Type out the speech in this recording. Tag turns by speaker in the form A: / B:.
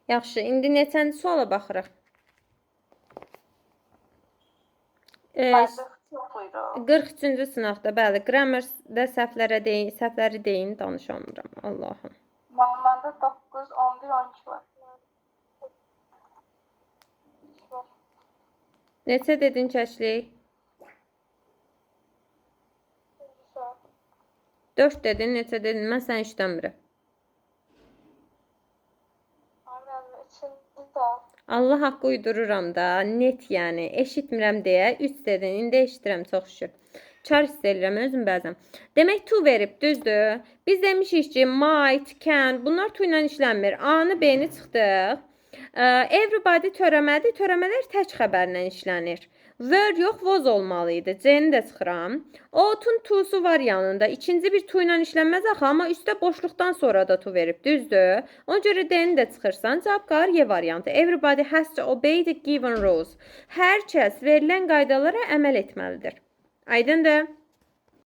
A: Yaxşı, indi neçənci suala baxırıq? E,
B: Bəli, oxuyuruq.
A: 43-cü sınaqda, bəli, grammarda səhvlərə deyin, səhvləri deyin, danışamıram. Allahım.
B: Məndə 9, 11, 12 var.
A: Neçə dedin çəklik? 4 dedin, neçə dedin? Mən səni işləmirəm. Allah haqqı uydururam da, net yəni, eşitmirəm deyə 3 dedin. İndi eşidirəm, çox şükür. Çar hiss eləyirəm özüm bəzən. Demək to verib, düzdür? Biz demişik ki, might, can, bunlar to ilə işlənmir. A-nı, B-ni çıxdıq. Everybody törəmədir. Törəmələr tək xəbərlə işlənir. Were yox, was olmalı idi. C-ni də çıxıram. Out'un to'su var yanında. İkinci bir to ilə işlənməz axı, amma üstə boşluqdan sonra da to verib, düzdür? Ona görə D-ni də çıxırsan, cavab qalır Y variantı. Everybody has to obey the given rules. Hər kəs verilən qaydalara əməl etməlidir. Aydındır?